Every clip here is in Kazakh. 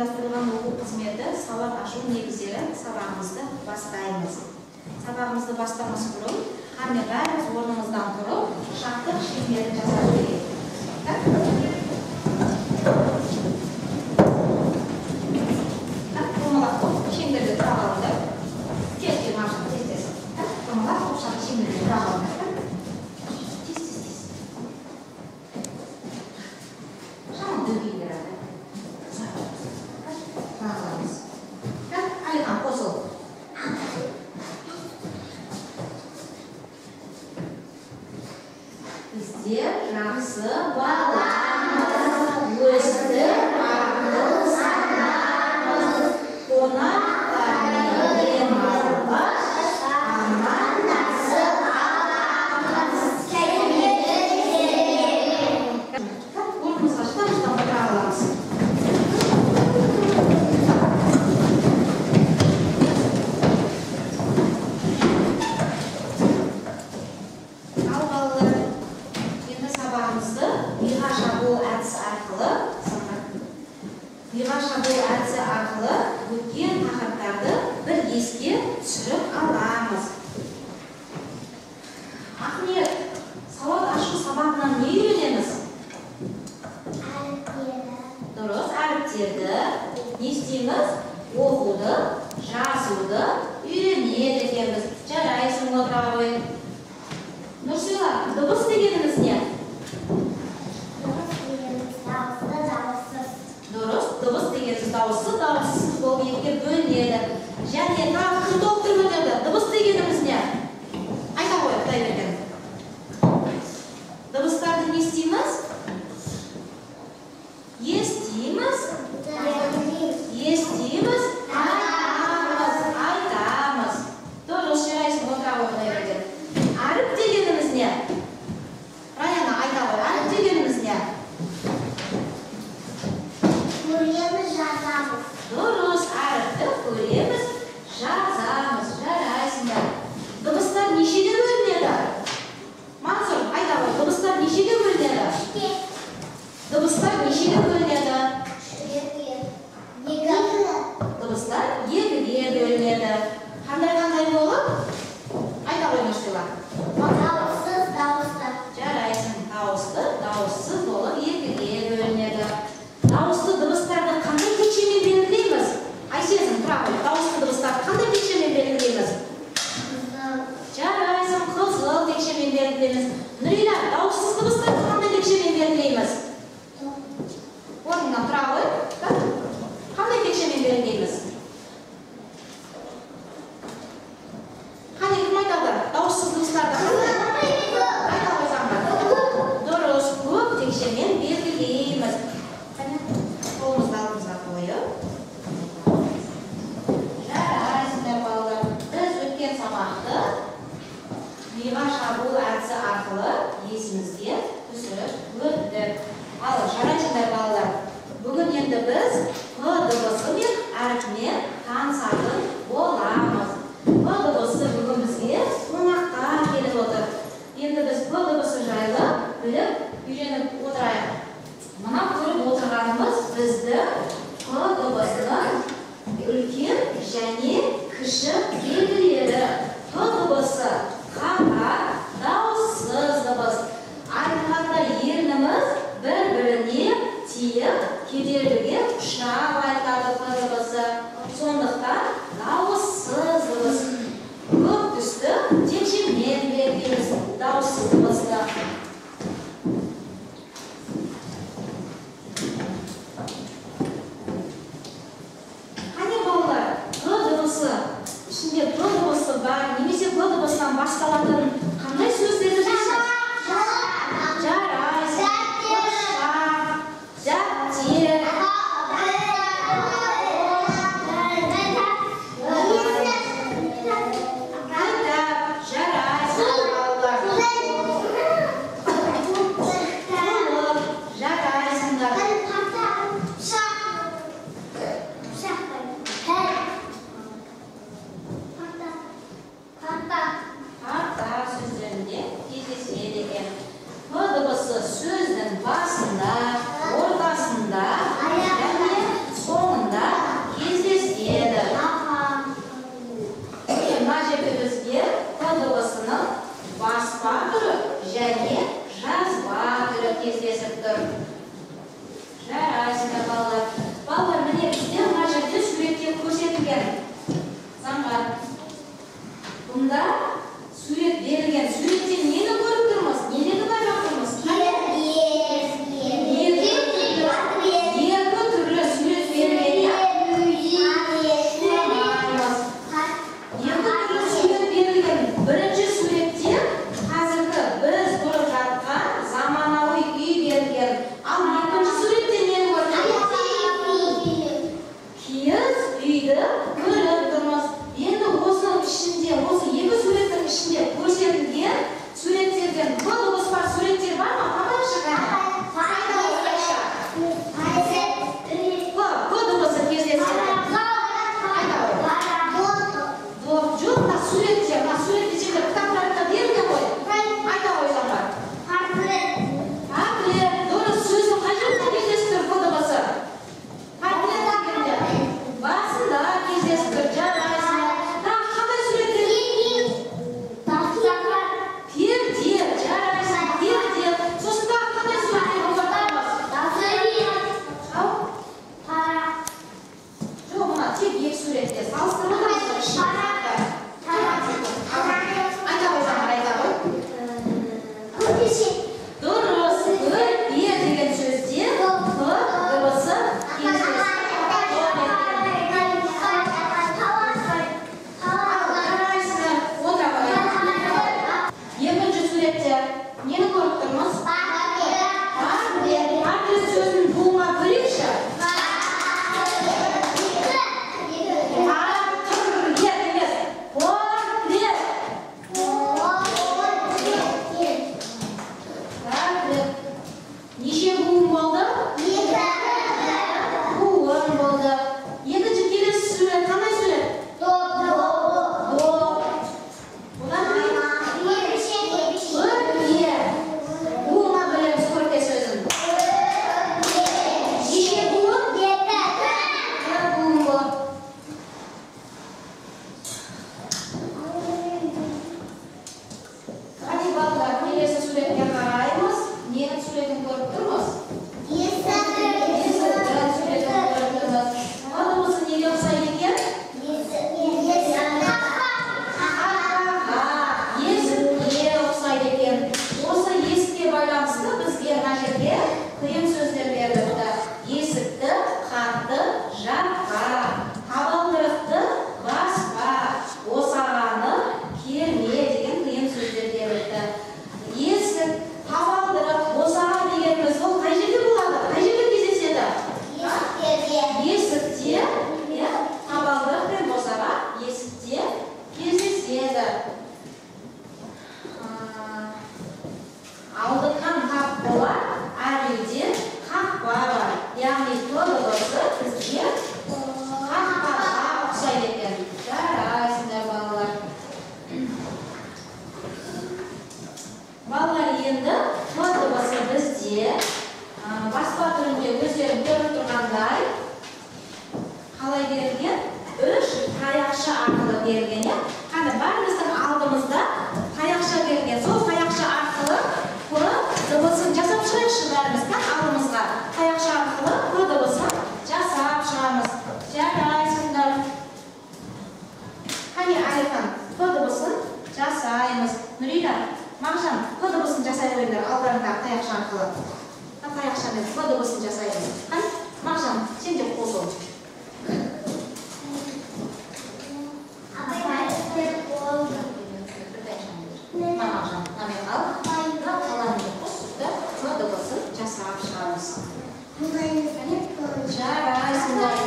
Ұйымдастырылған оқу қызметі сауат ашу негіздері сабағымызды бастаймыз. Сабағымызды бастамас бұрын қане бәріміз орнымыздан тұрып, шаттық шеңберін жасап берейік. Так, домалақ болып шеңберде тұра қалыңдар. Кел, кел, Маржан, тез, тез. Так, домалақ болып шеңберде тұра қалыңдар. Тез, тез, тез. Шамал дөңгелер ады. Тұра қаламыз. Так, Алихан, қосыл. Біздер жақсы баламыз, өстіп ақыл санамыз, қонақтармен демалып, амандасып аламыз. Так, орнымызға шыдам-шыдам отыра аламыз. Ал балалар, енді сабағымызды миға шабуыл әдісі арқылы өткен тақырыптарды бір еске түсіріп аламыз. Ахмет, сауат ашу сабағынан не үйренеміз? Дұрыс, әріптерді не істейміз? Оқуды, жазуды үйренеді екенбіз. Жарайсың, отыра ғой. Нұрсила, дыбыс дегеніміз не? Дыбыс дегеніміз дауысты, дауыссыз. Дұрыс, дыбыс дегеніміз дауысты, дауыссыз болып екіге бөлінеді. Және тағы кім толықтырып өтеді? Дыбыс дегеніміз не? Айта ғой, Құдайберген. Дыбыстарды не істейміз? Естиміз, естиміз, айтамыз, айтамыз. Дұрыс, жарайсың, отыра ғой, Құдайберген. Әріп дегеніміз не? Раяна, айта ғой, әріп дегеніміз не? Көреміз, жазамыз. Дұрыс, әріпті көреміз, жазамыз. Жарайсыңдар. Дыбыстар нешеге бөлінеді? Мансұр, айта ғой, дыбыстар нешеге бөлінеді? Үшке. Дыбыстар нешеге бөлінеді? Екі. Екі. Дыбыстар екіге бөлінеді. Қандай-қандай болып? Айта ғой, Нұрсила. Дауыссыз, дауысты. Жарайсың, дауысты, дауыссыз болып екіге бөлінеді. Дауысты дыбыстарды қандай текшемен белгілейміз? Айсезім, тұра ғой, дауысты дыбыстарды қандай текшемен белгілейміз? Қызыл. Жарайсың, қызыл текшемен белгілейміз. Нұрила, дауыссыз дыбыстарды қандай текшемен белгілейміз? Орныңнан тұра ғой. Қандай текшемен белгілейміз? Қане, кім айтады? Дауыссыз дыбыстарды қандай? Айта ғой, Самғар. Дұрыс, көк текшемен белгілейміз. Қане, қолымызды алдымызға қойып. Жарайсыңдар, балалар. Біз өткен сабақты миға шабуыл әдісі арқылы есімізге түсіріп өттік. Ал, жарайсыңдар, балалар. Бүгін енді біз П дыбысы мен әрпімен танысатын боламыз. П дыбысы бүгін бізге қонаққа келіп отыр. Енді біз П дыбысы жайлы біліп, үйреніп отырайық. Мына көріп отырғанымыз біздің П дыбысының үлкен және кіші белгілері. П дыбысы қатар, дауыссыз дыбыс. Айтқанда ерніміз бір-біріне тиіп, кедергіге ұшырап айтады П дыбысы. Сондықтан дауыссыз дыбыс. Көк түсті текшемен белгілейміз дауыссыз дыбысты. Қане, балалар, П дыбысы ішінде П дыбысы бар, немесе П дыбысынан басталатын қандай сөздерді білесіз? Жарайсың. Пышақ, дәптер, кітап. Жарайсың, балалар. Толып, жарайсыңдар. Парта. Жарайсыңдар. Бұнда сурет берілген. Суреттен нені көріп тұрмыз? Нелерді байқап тұрмыз? Екі түрлі сурет берілген. Екі түрлі сурет берілген. Бірінші суретте қазіргі біз тұрып жатқан заманауи үй берілген. Ал екінші суретте нені көріп тұрмыз? Киіз үйді көріп тұрмыз. Енді осының ішінде, осы екі суреттің ішінде көрсетілген суреттерден П дыбысы бар суреттер бар ма? Табайықшы кәне. П, П дыбысы кездеседі. Айта ғой. Жоқ, мына суретте, мына суретте сендер кітаптарында берілген ғой. Айта ғой, Самғар. Портрет. Дұрыс, сөздің қай жерінде кездесіп тұр П дыбысы? Портрет дегенде. Басында кездесіп тұр. Жарайсыңдар. Тағы қандай суреттер? Перде. Жарайсың, перде. Сосын тағы қандай суреттер көріп тұрмыз? Ау? Жоқ, мына тек екі суретте. Салыстырып отырмыз ішінде. Айта ғой, Самғар, айта ғой. Дұрыс, көрпе деген сөзде П дыбысы кездесіп. Жарайсыңдар, отыра ғой. Екінші суретте нені көріп тұрмыз? Портрет. Портрет сөзін буынға бөлейікші. Портрет емес, портрет. Портрет. Неше буын болды? Буын болды. Екінші келесі сурет қандай сурет? Доп. Одан кейін көрпе. Буынға бөлеміз көрпе сөзін. Неше буын? Екі буын болады. Қане, балалар, келесі суретке қараймыз. Ненің суретін көріп тұрмыз? Есіктің суретін көріп тұрмыз. П дыбысы неге ұқсайды екен? Қақпаға, есікке ұқсайды екен. Осы есікке байланысты бізге мына жерге тыйым сөздер беріліпті. Есікті қатты жаппа, табалдырықты баспа, босағаны керме деген тыйым сөздер беріліпті. Есік, табалдырық, босаға дегеніміз ол қай жерде болады? Қай жерде кездеседі? Есікте, иә, табалдырық пен босаға есікте кездеседі. Алдықан тап болар, әр үйде қақпа бар. Яғни П дыбысы бізге қақпаға ұқсайды екен. Жарайсыңдар, балалар. Балалар, енді П дыбысы бізде баспа түрінде өздерің көріп тұрғандай қалай берілген? Үш таяқша арқылы берілген, иә? Қане, бәріміздің алдымызда таяқша берілген. Сол таяқша арқылы П дыбысын жасап шығайықшы бәріміз. Қане, алдымызға таяқша арқылы П дыбысын жасап шығамыз. Жарайсыңдар. Қане, Әлихан, П дыбысын жасаймыз. Нүрила, Мағжан, П дыбысын жасай қойыңдар алдарыңдағы таяқша арқылы. Мына таяқшамен П дыбысын жасаймыз. Қане, Мағжан, сен де қосыл. Бір таяқшаны бер. Мына Мағжан, мынамен ал. Мына қаламды қос, да, П дыбысын жасап шығамыз. Жарайсыңдар.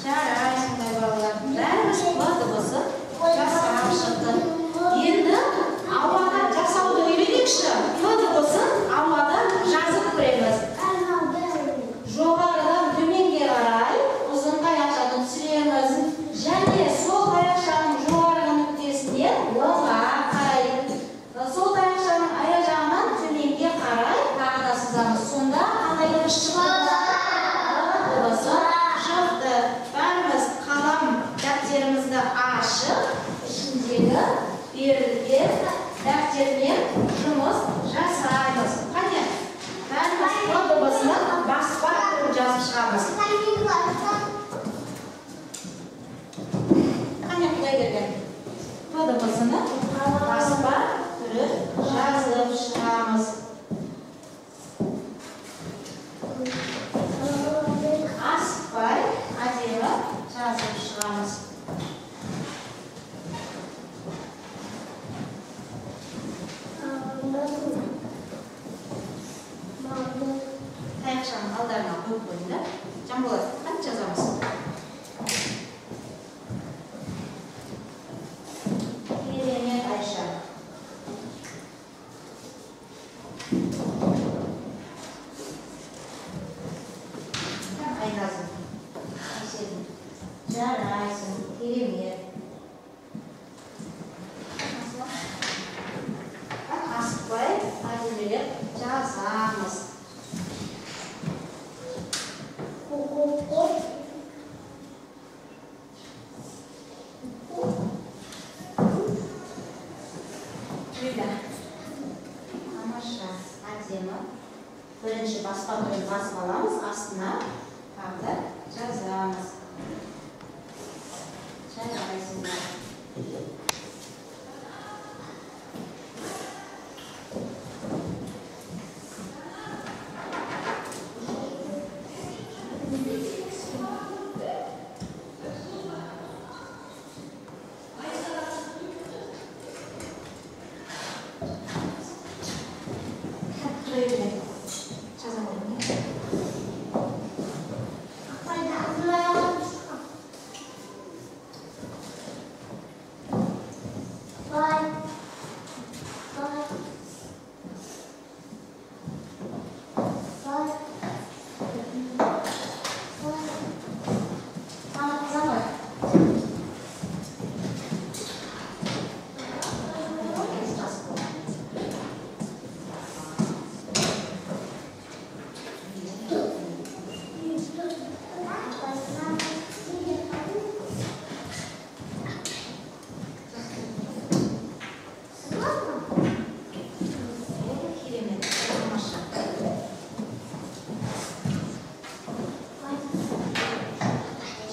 Жарайсыңдар, балалар. Бәріміз П дыбысын жасап шықтық. Енді ауада жасауды үйренейікші. П дыбысын ауада жазып көреміз. Жоғарыдан төмен Жарайсың, керемет. Асықпай әдемілеп жазамыз. Тамаша, әдемі. Бірінші баспа түрін басып аламыз, астына тағы да жазамыз. Жарайсыңдар.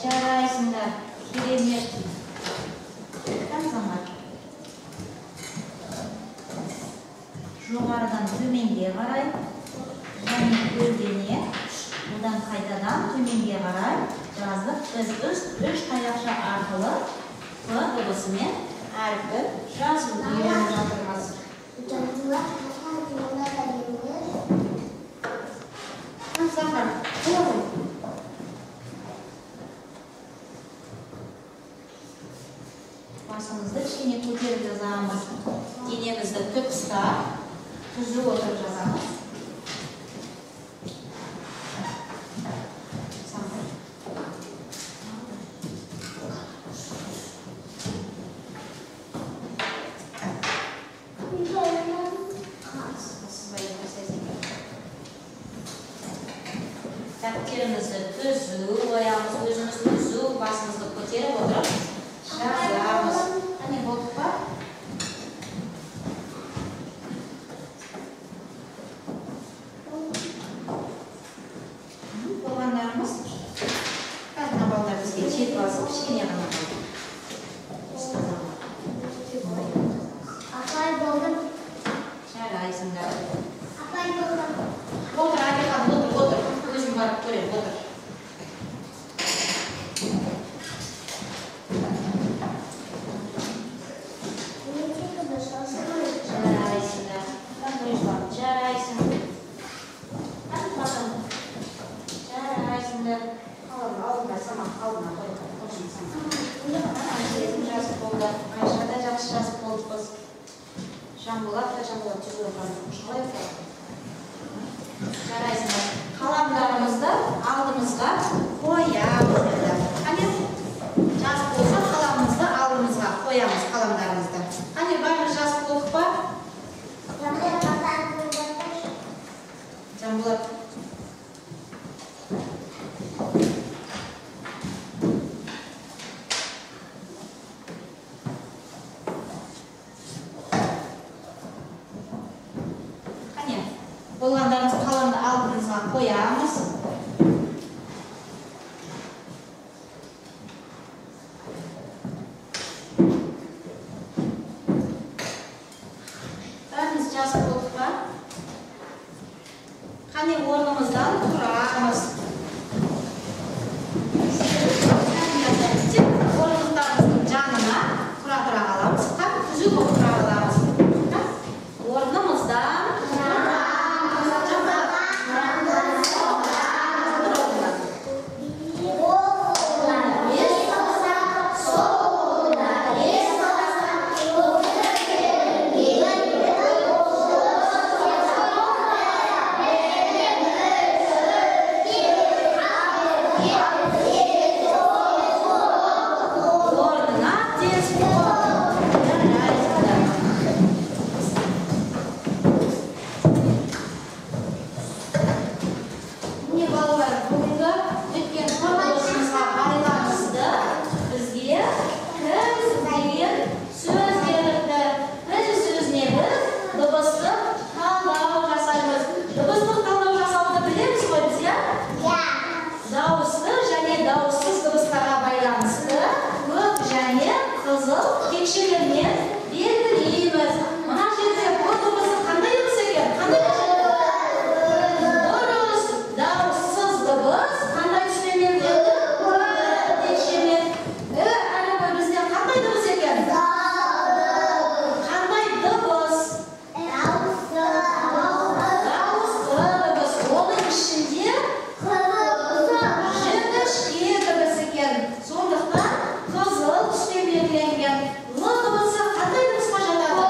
Жарайсыңдар, керемет. Тамсаңдар. Жоғарыдан төменге қарай, және көлдене, одан қайтадан төменге қарай жаздық. Біз үш таяқша арқылы П дыбысымен әріпті жазуды үйреніп жатырмыз. Тамсаңдар. Басымызды кішкене көтеріп жазамыз. Денемізді тік ұстап, түзу отырып жазамыз. Дәптерімізді түзу қоямыз, өзіміз түзу, басымызды көтеріп отырып жазамыз. Қане, болдық па? Болғандарымыз. Қазір мына балдар бізге жетіп алсын, кішкене ғана қалды. Апай, болдым. Жарайсыңдар. Апай, болдым. Отыр, Әлихан, отыр, отыр. Өзім барып көремін, отыр. Жарайсыңдар. Жарайсың. Жарайсыңдар. Алдына самақ, алдына қой. Айша жазып болды. Айша да жақсы жазып болды қыз. Жанболат та, Жанболат түзу отырған. Қалай отырады? Жарайсыңдар. Қаламдарымызды алдымызға қоямыз. Қане, жазып болса қаламымызды алдымызға қоямыз, қаламдарымызды. Қане, бәріміз жазып болдық па? Жанболат. Қане, болғандарымыз қаламды алдымызға қоямыз. Бәріміз жазып болдық па? Қане, орнымыздан тұрамыз. Тек орындықтарымыздың жанына тұра-тұра қаламыз. Тап түзу болып тұра қаламыз. Орнымыздан тұрамыз. Әбден жарайсыңдар. Міне, балалар, бүгінгі өткен құрылысымызға байланысты бізге кім деген сөз берілді. Кім сөзіне біз дыбыстық талдау жасаймыз. Дыбыстық талдау жасауды білеміз ғой біз, иә? Дауысты және дауыссыз дыбыстарға байланысты көк және қызыл текшелермен белгілейміз. Мына жерде көк дыбысы қандай дыбыс екен? Қандай дұрыс, дауыссыз дыбыс қандай түспен белгіленді? Көк текшемен. І әріпі бізде қандай дыбыс екен? Қандай дыбыс? Дауысты дыбыс. Оның ішінде жіңішке дыбыс екен. Сондықтан қызыл түспен белгіленген. Л дыбысы қандай дыбысқа жатады?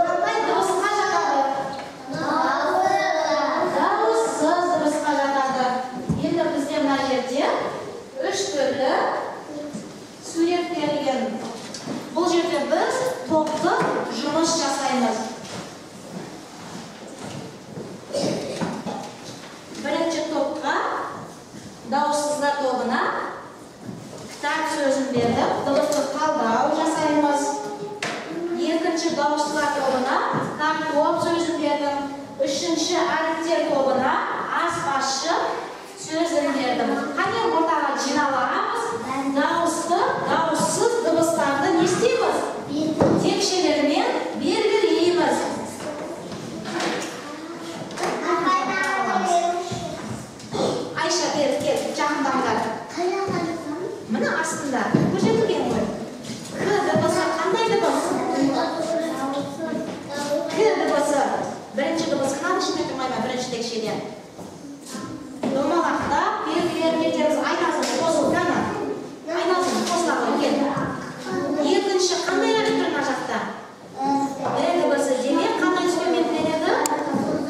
Қандай дыбысқа жатады? Дауыссыз дыбысқа жатады. Енді бізде мына жерде үш түрлі сурет берілген. Бұл жерде біз топтық жұмыс жасаймыз. Бірінші топқа, дауыссыздар тобына кітап сөзін бердік, дыбыстық талдау жасаймыз. Екінші дауыстылар тобына картоп сөзін бердім. Үшінші әріптер тобына аспазшы сөзін бердім. Қане, ортаға жиналамыз. Дауысты, дауыссыз дыбыстарды не істейміз? Текшелермен белгілейміз. Айша, бері кел, жақындаңдар. Міне, астында көрсетілген ғой. К дыбысы қандай дыбыс? К дыбысы. Бірінші дыбыс қаның ішінде тұрмай ма, бірінші текшеден? Домалақта белгілерін кетеміз. Айнасын, қосыл, кәні. Айнасын, қосыла ғой, кел. Екінші қандай әріп тұр мына жақта? Б дыбысы. Демек, қандай түспен белгіленеді?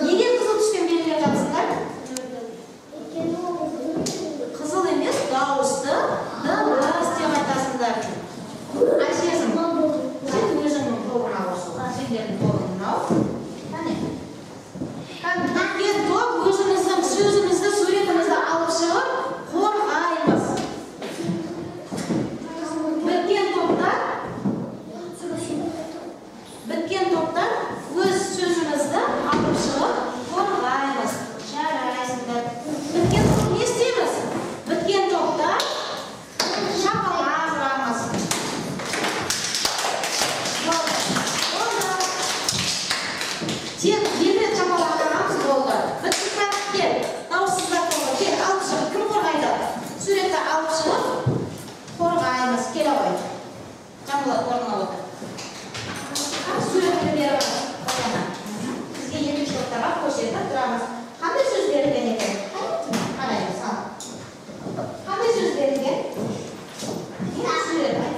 Неге қызыл түспен белгілеп жатсыңдар? Қызыл емес, дауысты дыбыс деп айтасыңдар. Айсезім, сен өзіңнің тобыңа қосыл. Сендердің тобың мынау. Кәне. Біткен топ өзіміздің сөзімізді, суретімізді алып шығып, қорғаймыз. Біткен топтар, біткен топтар өз сөзімізді алып шығып, қорғаймыз. Жарайсыңдар. Біткен топ не істейміз? Біткен топта шапалақ ұрамыз. Болды. Тек екі рет шапалақ ұрамыз, болды. Біттік па? Кел. Дауыссыздар тобы, кел, алып шығып. Кім қорғайды? Суретті алып шығып, қорғаймыз. Келе ғой. Жанболат, орнына отыр. Суретті беріп Баяна. Бізге екінші топтарға көрсетіп тұрамыз. Қандай сөз берілген екен? Қараймыз, ал. Қандай сөз берілген? Не сурет айт.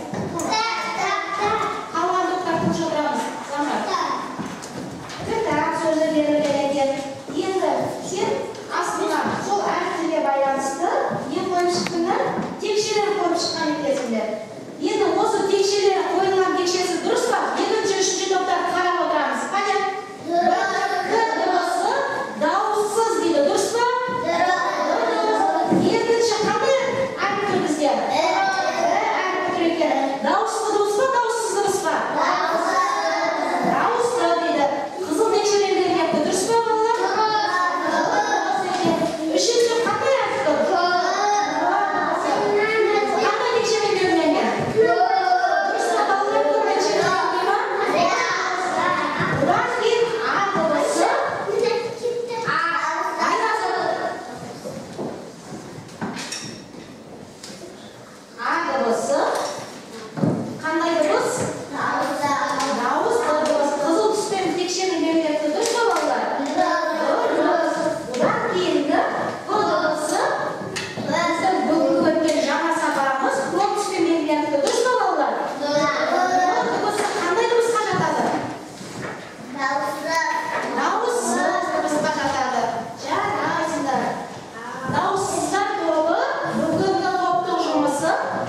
Қалған топтар тыныш отырамыз. Замрат. Кітап сөзі берілген екен. Енді сен астына сол әріптерге байланысты не қойып шықтыңдар? Текшелер қойып шыққан екенсіңдер. Енді осы текшелер қойылған текшесі дұрыс па? Екінші, үшінші топтар қарап отырамыз. Қане? К дыбысы дауыс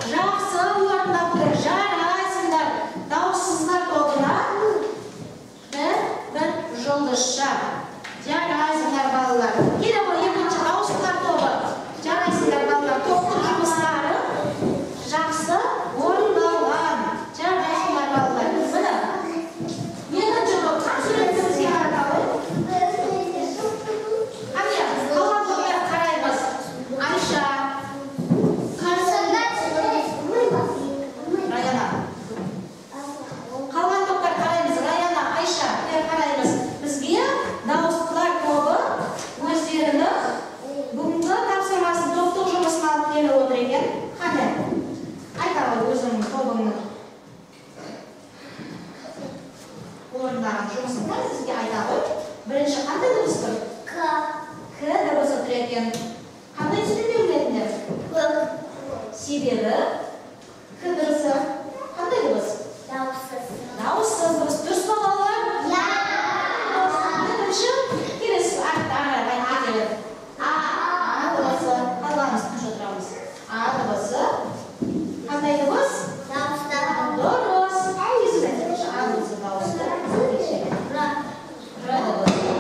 Жақсы орындапты. Жарайсыңдар. Дауыссыздар тобына бір жұлдызша. Жарайсыңдар, балалар. Келе ғой екінші дауыстылар тобы. Жарайсыңдар, балалар. Топтық жұмыстары жақсы орындалған. Жарайсыңдар, балалар. Міне. Екінші топ. Суретті бізге қарата ғой. Қане, қалған топтар қараймыз. Айша. Раяна. Қалған топтар қараймыз. Раяна, Айша, қараймыз. Бізге дауыстылар тобы өздерінің бүгінгі тапсырмасын, топтық жұмысын алып келіп отыр екен. Қане, айта ғой өзіңнің тобыңның орындаған жұмысын бізге айта ғой. Бірінші қандай дыбыс тұр? К. К дыбысы тұр екен. Қандай түсті белгіледіңдер? Көк. Себебі К дыбысы қандай дыбыс? Дауыссыз. Дауыссыз дыбыс. Дұрыс па, балалар? Иә. Екінші, келесі артта ары қарай айтып кетелік. А дыбысы. Қалғанымыз тыныш отырамыз. А дыбысы қандай дыбыс? Дауысты. Дұрыс. Тезірек айтыңызшы. А дыбысы дауысты. Р. Р дыбысы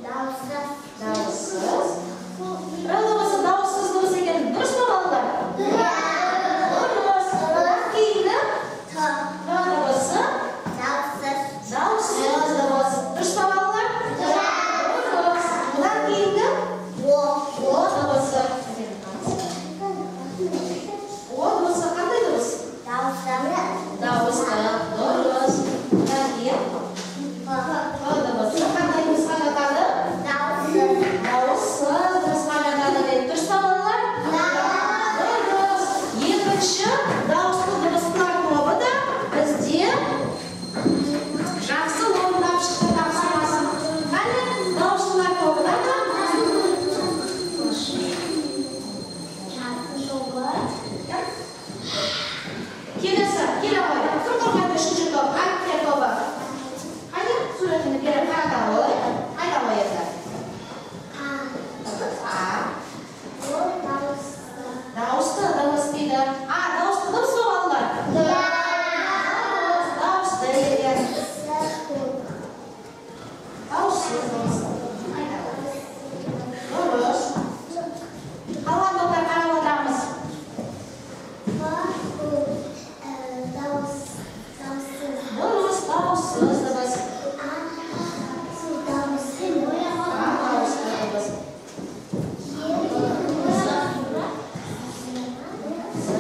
Дауыссыз. дауыссыз. Р дыбысы дауыссыз дыбыс екен. Дұрыс па, балалар? Дұрыс. Одан кейінгі Т. Т дыбысы Дауыссыз. дауыссыз дыбыс. Дұрыс па, балалар? Дұрыс. Одан кейінгі О. О дыбысы. О дыбысы қандай дыбыс? Дауысты. Дауысты. Дұрыс. Одан кейін П. П дыбысы қандай дыбысқа жатады? Дауыссыз. Дауыссыз дыбысқа жатады деді. Дұрыс па, балалар? Дұрыс. Екінші дауысты дыбыстар тобы да бізде жақсы орындап шықты тапсырмасын. Қане, дауыстылар тобына да келесі, келе ғой. Кім қорғайды үшінші топ? Әріптер тобы. Қане, суретini беріп қарата ғой. Айта ғой енді. А. А. О. Дауысты. Дауысты дыбыс дейді. А, дауысты дыбыс па, балалар? Дұрыс, дауысты екен. Дауыссыз дыбыс. Айта ғой. Дұрыс. Қалған топтар қарап отырамыз. Дұрыс, дауыссыз дыбыс. А, дауысты дыбыс. З.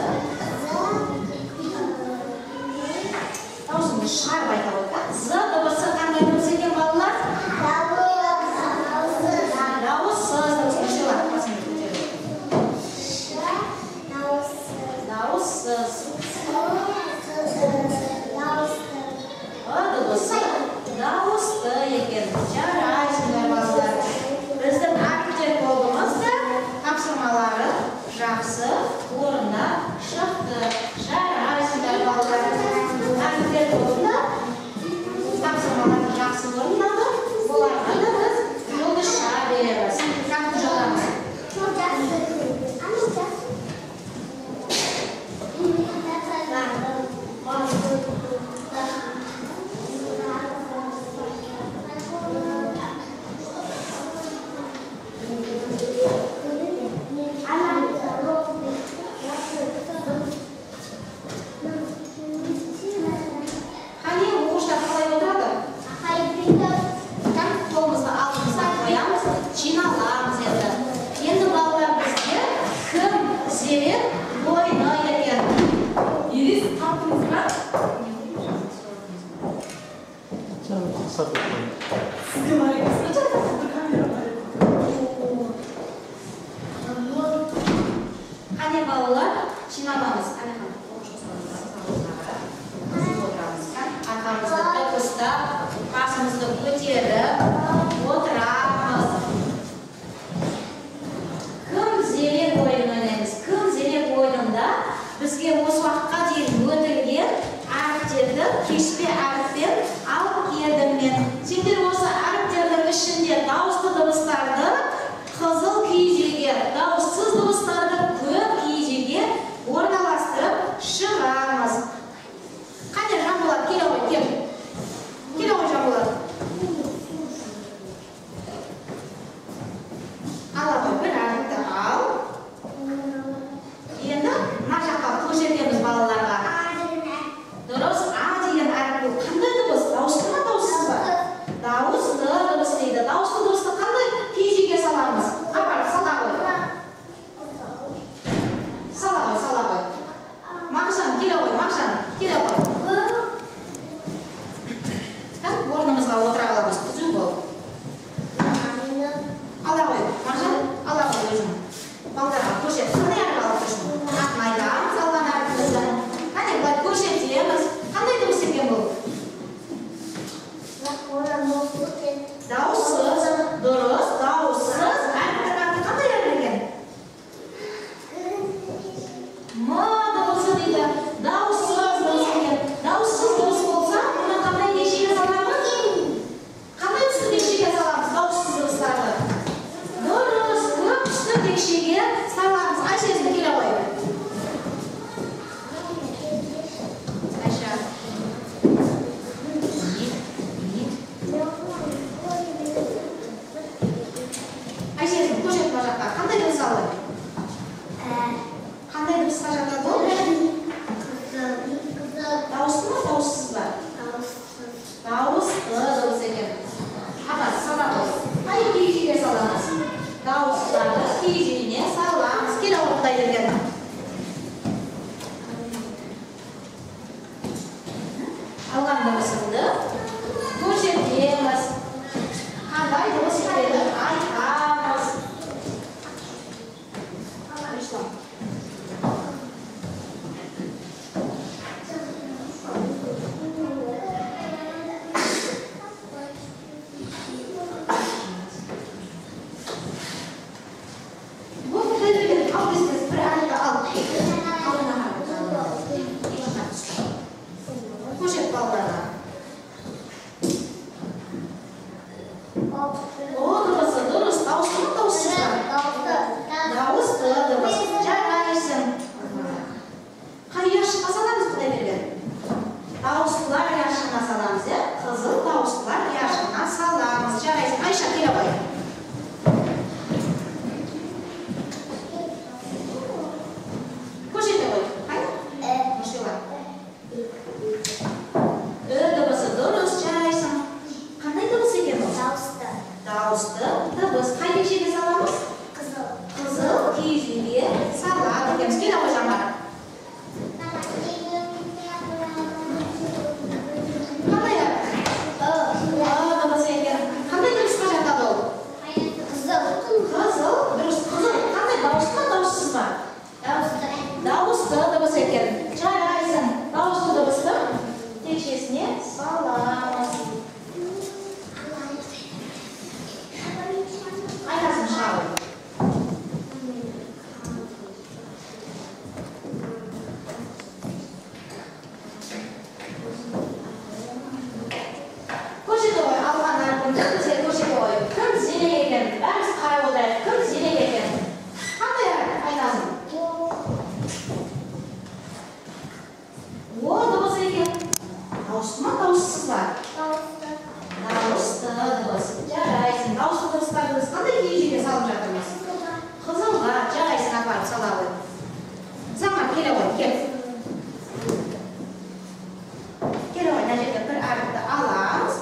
Дауысыңды шығарып айта ғой, да? З дыбысы қандай дыбыс екен, балалар? Дауыссыз дыбыс. Күштеп басыңды көтеріп. Дауыссыз. Ы дыбысы дауысты екен. Жарайсыңдар, балалар. Біздің әріптер тобымыз да тапсырмалары жақсы орындап шықты. Жарайсыңдар, балалар. Әріптер тобында тапсырмаларды жақсы орындады. Оларға да біз жұлдызша береміз. Кітапты жабамыз. келе ғой, Мағжан, келе ғой. Орнымызға отыра қаламыз, түзу бол. Ала ғой, Мағжан, ала ғой өзің. Балдарға көрсет, қандай әріп алып тұрсың? Атын айтамыз, алған әріпімізді. Қане, былай көрсетеміз. Қандай дыбыс екен бұл? Дауыссыз, дұрыс, дауыссыз. Әріптің аты қандай әріп екен? М дыбысы дейді. Дауыссыз дыбыс екен. Дауыссыз дыбыс болса, мұны қандай текшеге саламыз? Қандай түсті текшеге саламыз дауыссыз дыбыстарды? Дұрыс, көк түсті текшеге саламыз. Айша, өзің келе ғой. Айша. Айша, өзің көрсет мына жаққа. Қандай дыбыс алды? Қандай дыбысқа жатады ол? Дауысты ма, дауыссыз ба? Дауысты дыбыс екен. Апасы сала ғой. Қай киіз үйге саламыз? Дауыстыларды киіз үйіне саламыз. Келе ғой, Құдайберген. Алған дыбысыңды көрсетеміз. Қандай дыбыс екенін айтамыз. Пришла. Бұл Құдайберген, ал тез-тез бір әріпті ал. Алдына қара. Көрсет балаларға. О дыбысы дұрыс. Дауысты ма, дауыссыз ба? Дауысты дыбыс. Жарайсың. Қай ұяшыққа саламыз, Құдайберген? Дауыстылар ұяшығына саламыз, иә? Қызыл дауыстылар ұяшығына саламыз. Жарайсың. Айша, келе ғой. Көрсете ғой. Қайда? Нұршила. Ү дыбысы дұрыс, жарайсың. Қандай дыбыс екен ол? Дауысты дыбыс. Қай текшеге саламыз? Қызыл киіз үйге салады екенбіз. Келе ғой, Жанар. Қандай әріп? Ы дыбысы екен. Қандай дыбысқа жатады ол? Қызыл, дұрыс, қызыл. Қандай, дауысты ма, дауыссыз ба? Дауысты дыбыс екен. Жарайсың. Дауысты дыбысты текшесіне саламыз. Айтасың, шыға ғой. Көрсете ғой, алған әрпіңді бізге көрсете ғой. Кім зерек екен? Бәріміз қарап отырайық. Кім зерек екен? Қандай әріп, Айназым? О дыбысы екен. Дауысты ма, дауыссыз ба? Дауысты дыбыс. Жарайсың. Дауысты дыбыстарды біз қандай киіз үйге салып жатырмыз? Қызылға. Жарайсың, апарып сала ғой. Заман, келе ғой, кел. Келе ғой, мына жерде бір әріпті аламыз.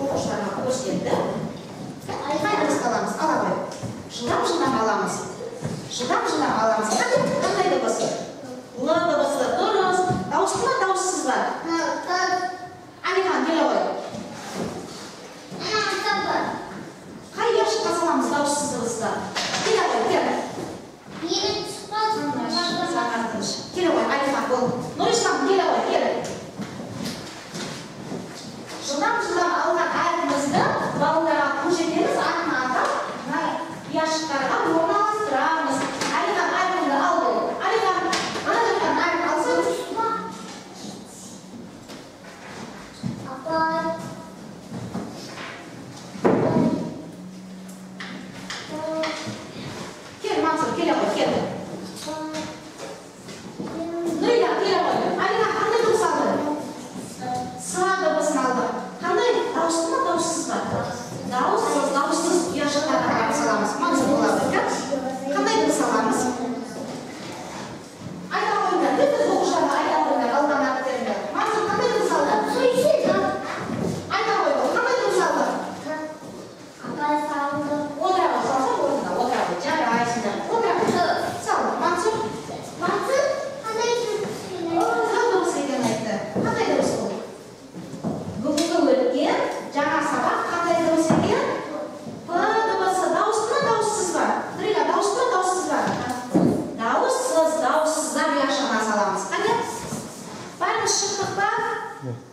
Оқушыларға көрсетті. Қай дыбысты аламыз? Ала ғой. Жылдам-жылдам аламыз. Жылдам-жылдам аламыз. Қандай дыбыс? Л дыбысы. Дұрыс. Дауысты ма, дауыссыз ба? Әлихан, келе 네.